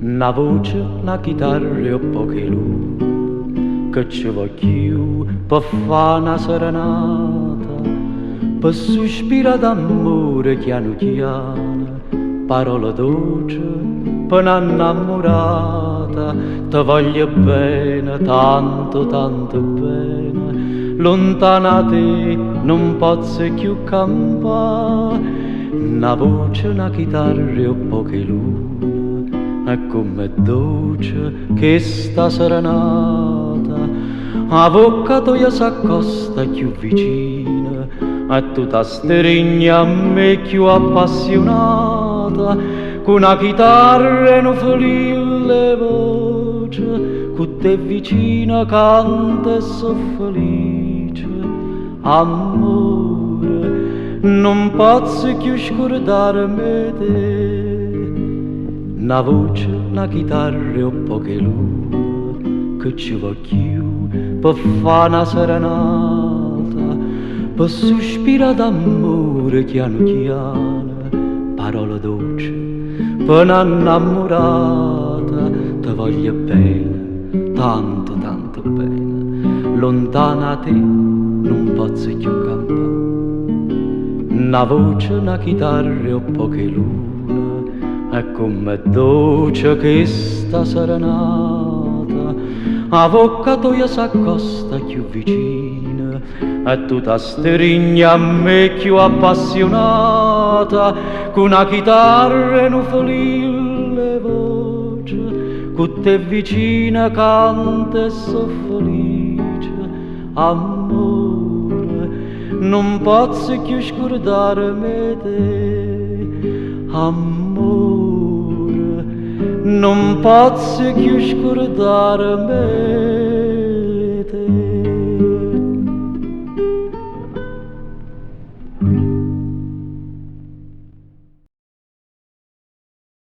Na voce, na chitarra e 'o ppoco 'e luna, che ce vo' cchiù pe' fa' na serenata, pe' suspirà d'ammore chianu chiano, parole doce pe' na 'nnammurata. Te voglio bene, tanto tanto bene, luntano 'a te nun pozzo cchiù campà. Na voce, na chitarra e 'o ppoco 'e luna, e comm'è doce chesta serenata. 'A vocca toja s'accosta cchiù vicina e tu t'astrigne a me cchiù appassiunata, cu na chitarra e nu felillo 'e voce, cu te vicino canto e so' felice. Ammore, nun pozzo cchiù scurdarme 'e te. Na voce, na chitarra e 'o ppoco 'e luna, che ce vo' cchiù pe' fa' na serenata, pe' suspirà d'ammore chianu chiano, parole doce pe' na 'nnammurata. Te voglio bene, tanto tanto bene, luntano 'a te nun pozzo cchiù campà. Na voce, na chitarra e 'o ppoco 'e luna, e comm'è doce chesta serenata. 'A vocca toja s'accosta cchiù vicina e tu t'astrigne a me cchiù appassiunata, cu na chitarra e nu felillo 'e voce, cu te vicino canto e so' felice. Ammore, nun pozzo cchiù scurdarme 'e te. Ammore, nun pozzo cchiù scurdarme 'e te.